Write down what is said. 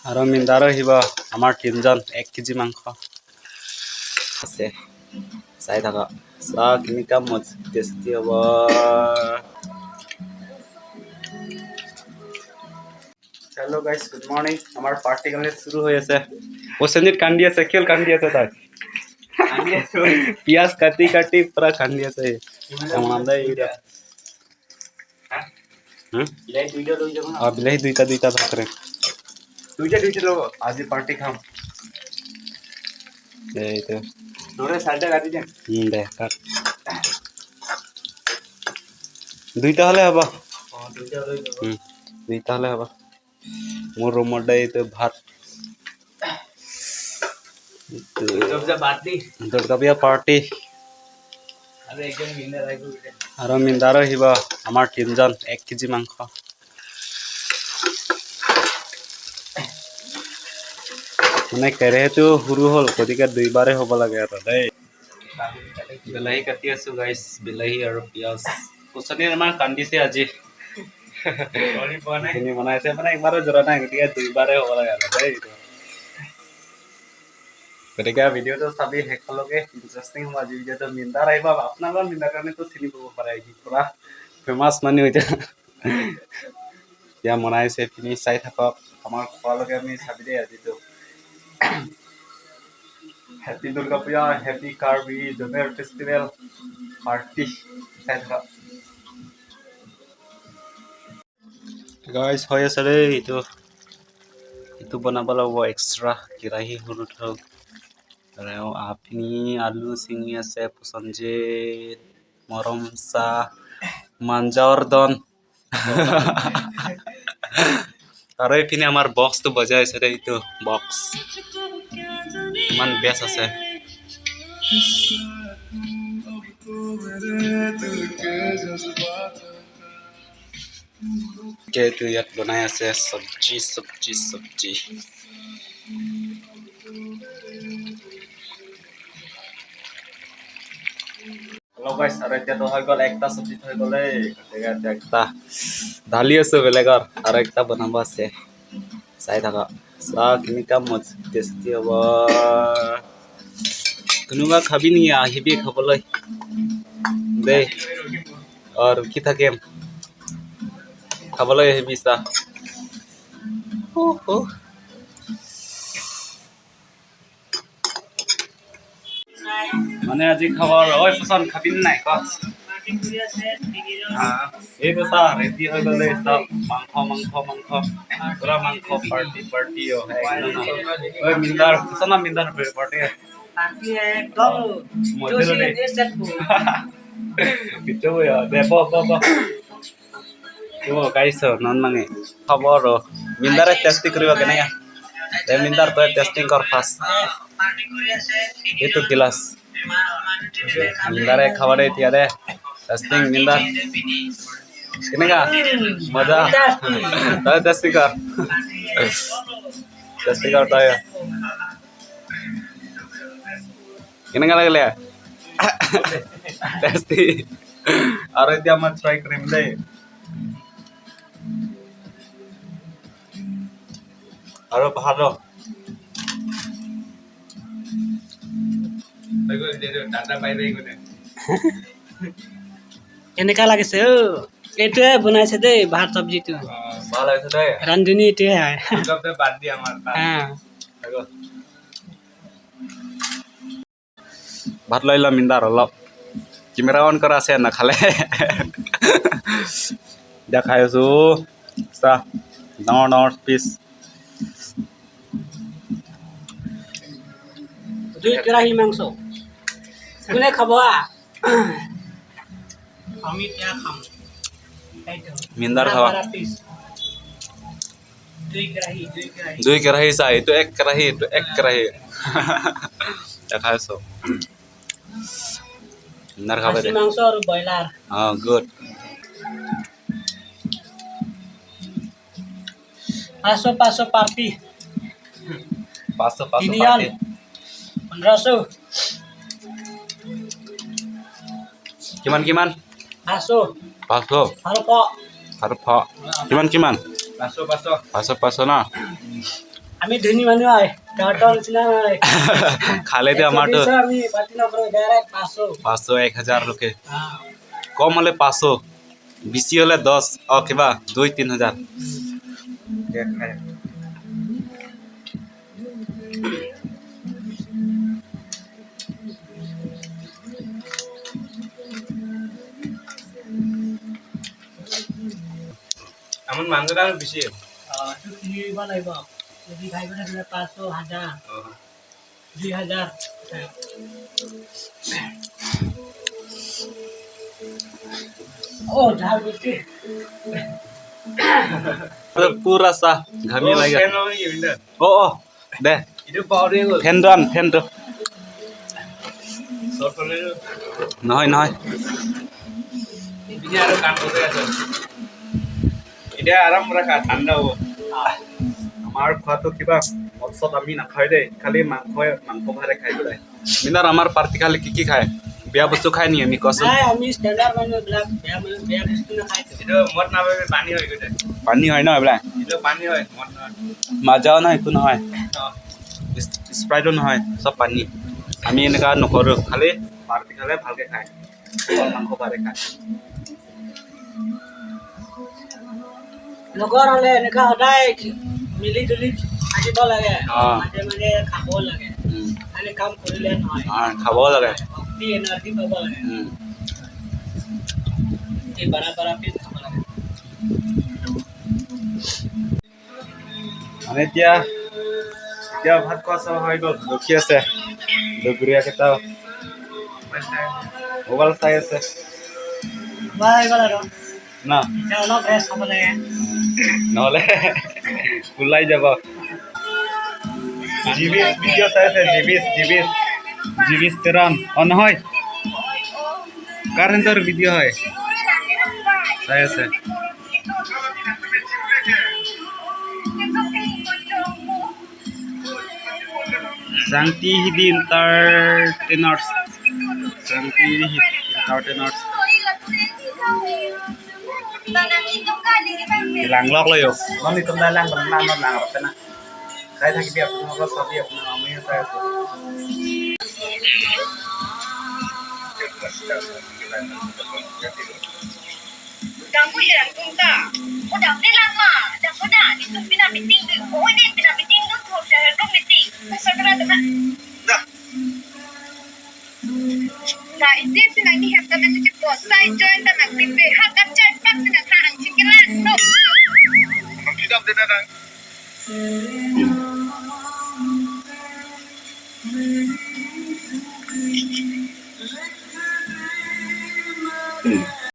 আৰু মিন্দাৰো আহিব। আমাৰ তিনিজন, 1 কেজি মাংস আছে, চাই থাকক। চাহ কেনেকুৱা মজ টেষ্টি হ'ব। Hello' guys, good morning. আমাৰ পাৰ্টি কাৰণে শুৰু হৈ আছে। প্ৰসেনজিৎ কান্দি আছে। কিয় কান্দি আছে? তাই পিঁয়াজ কাটি কাটি পুৰা কান্দি আছে। এইটা অঁ, বিলাহী দুইটা দুইটা ভাগ কৰে। দুইটা দুইটা ল'ব। আজি পাৰ্টি খাম এইটো। নহ'লে চাৰিটা কাটি দিম। দে কাট, দুইটা হ'লে হ'ব। অঁ, দুইটা লৈ যাব। দুইটা হ'লে হ'ব। মোৰ ৰুমতে এইটো ভাত। পাৰ্টি। দুৰ্গা পূজা পাৰ্টি। আৰু একজন মিন্দা থাকিব। আৰু মিন্দাৰো আহিব। আমাৰ তিনিজন, 1 কেজি মাংস। মানে কেৰাহীটো সৰু হ'ল, গতিকে দুইবাৰে হ'ব লাগে আৰু দেই। বিলাহী কাটি আছো গাইছ, বিলাহী আৰু পিঁয়াজ। কুচনি আমাৰ কান্দিছে আজি। এইখিনি বনাইছে, মানে একবাৰো জোৰা নাই, গতিকে দুইবাৰে হ'ব লাগে আৰু দেই। গতিকে ভিডিঅ'টো চাবি শেষলৈকে, ইণ্টাৰেষ্টিং হ'ব আজি ভিডিঅ'টো। মিন্দাৰ আহিব। আপোনালোকৰ মিন্দাৰ কাৰণেতো চিনি পাব পাৰে, সি পূৰা ফেমাছ মানুহ। এতিয়া এতিয়া বনাইছে এইখিনি, চাই থাকক। আমাৰ খোৱালৈকে আমি চাবি দেই আজিতো। Happy Durga Puja, happy Karbi Joner festival party, চাই থাকক গাইজ। হৈ আছে দেই এইটো। এইটো বনাব লাগিব এক্সট্ৰা কেৰাহী সৰু থওক। আৰু আপুনি আলু ছিঙি আছে প্ৰসেনজিৎ, মৰম চাহ মাঞ্জাৰ দন। আৰু এইপিনে আমাৰ বক্সটো বজাই আছে দেই। এইটো বক্স ইমান বেষ্ট আছে। এইটো ইয়াত বনাই আছে চব্জি চব্জি চব্জি। হেল্ল' গাইছ, আৰু এতিয়াতো হৈ গ'ল, একটা চব্জি হৈ গ'লে। গতিকে এতিয়া একটা ঢালি আছোঁ বেলেগৰ, আৰু একটা বনাব আছে, চাই থাকক। চাহ কেনেকুৱা মজ টেষ্টি হ'ব। কোনোবা খাবি নেকি? আহিবি খাবলৈ দেই। অঁ, ৰখি থাকিম, খাবলৈ আহিবি চাহ। মানে আজি খবৰ ঐ ফুচন, খাবি নাই ক? এইটো চাহ ৰেডি হৈ গ'লে। চব মাংস মাংস মাংস, পুৰা মাংস পাৰ্টি পাৰ্টি। ঐ মিন্দাৰ ফুচন, মিন্দাৰ পাৰ্টি। একদম। দে ব ব ব। অ গাইছ নন মানে খবৰ মিন্দাৰে টেষ্টি কৰিব কেনেকা দে। মিন্দাৰ, তই টেষ্টিং কৰ ফাৰ্ষ্ট। এইটো গিলাচ মিন্দাৰে খাব দে এতিয়া। দে টেষ্টিং মিন্দাৰ, কেনেকা মজা? তই টেষ্টিং কৰ, টেষ্টিং কৰ তই। কেনেকা লাগিলে? টেষ্টি। আৰু এতিয়া মই ট্ৰাই কৰিম দেই। আৰু ভাল। কেনেকা লাগিছে? অ, এইটোৱে বনাইছে দেই ভাত চব্জিটো। ভাল লাগিছে দেই। ৰান্ধনী এইটোৱে হয়। হা। ভাত লৈ ল মিন্দাৰ অলপ। কেমেৰা অন কৰা আছে, নাখালে। এতিয়া খাই আছো। চাহ ডাঙৰ ডাঙৰ পিচ। দুই কেৰাহী মাংস কোনে খাব? আমি এতিয়া খাম। মিন্দাৰ খাবা। দুই কেৰাহী, দুই কেৰাহী। দুই কেৰাহী চাহ। এইটো এক কেৰাহী, এইটো এক কেৰাহী। এতিয়া খাই আছো। মিন্দাৰ খাব দে। মাংস আৰু ব্ৰইলাৰ। অঁ, গুড। 500 500 পাৰ্টি। 500 500। তিনিজন। পাৰ্টি। 1500। কিমান কিমান? 500। 500। 500। আৰু ফ কিমান কিমান? 500 500। 500 500 ন? আমি ধনী মানুহ হয়, তহঁতৰ নিচিনা নহয়। খালেতো আমাৰতো 120 আমি পাতি নকৰোঁ, ডাইৰেক্ট 500। 500, 1000 লোকে। কম হ'লে 500, বেছি হ'লে 10, কিবা 2-3 হাজাৰ। খায়। আমাৰ মাংসটা আৰু বেছি। এইটো কিনিব লাগিব। যদি খাই পেলাই 500, 1000, 2000। ঝাল বেছি। পুৰা চাহ ঘামি লাগে। অ অ দে। এইটো পাউডাৰ গ'ল। ফেনটো আন, ফেনটো। নহয় নহয়। আৰু কাম কৰি আছে। এতিয়া আৰাম ৰাখা, ঠাণ্ডা হ'ব। আমাৰ খোৱাটো কিবা মদ চদ আমি নাখায় দেই, খালি মাংস, মাংস ভাৰে খাই পেলাই। মিনাৰ, আমাৰ পাৰ্টি খালে কি কি খায়? বেয়া বস্তু খায় নি আমি, কোৱাচোন? নাই, আমি ষ্টেণ্ডাৰ্ড মানুহ, এইবিলাক বেয়া মানুহ বেয়া বস্তু নাখায়। এইটো মদ নাপাবি, পানী হয় গোটেই। পানী হয় ন এইবিলাক? এইটো পানী হয়, মদ নহয়। মাজাও নহয়, একো নহয়, স্প্ৰাইটো নহয়, চব পানী। আমি এনেকুৱা নকৰোঁ, খালি পাৰ্টি খালে ভালকে খায়, মাংস ভাৰে খায়। লগৰ হ'লে এনেকুৱা সদায় মিলি জুলি থাকিব লাগে, মাজে মাজে খাব লাগে। খালি কাম কৰিলে নহয়, খাব লাগে। শক্তি এনাৰ্জি পাব লাগে। এই বাৰা বাৰা পিচ খাব লাগে। মানে এতিয়া এতিয়া ভাত খোৱা চাব হৈ গ'ল, ৰখি আছে লগৰীয়াকেইটা, মোবাইল চাই আছে। হৈ গ'ল আৰু ন? এতিয়া অলপ ৰেষ্ট হ'ব লাগে। নহ'লে ওলাই যাব। জিবিছ ভিডিঅ' চাই আছে, জিবিছ জিবিছ জিবিছ তেৰণ। অ নহয়, কাৰেণ্টৰ ভিডিঅ' হয়, চাই আছে। Sangti Hindi Entertainers, Sangti Entertainers। লাংলক লৈ মই তোমরা লাং লাং লাং না চাই থাকিবি, আপোনালোকৰ চাবি, আপোনাৰ আমিও চাই আছো।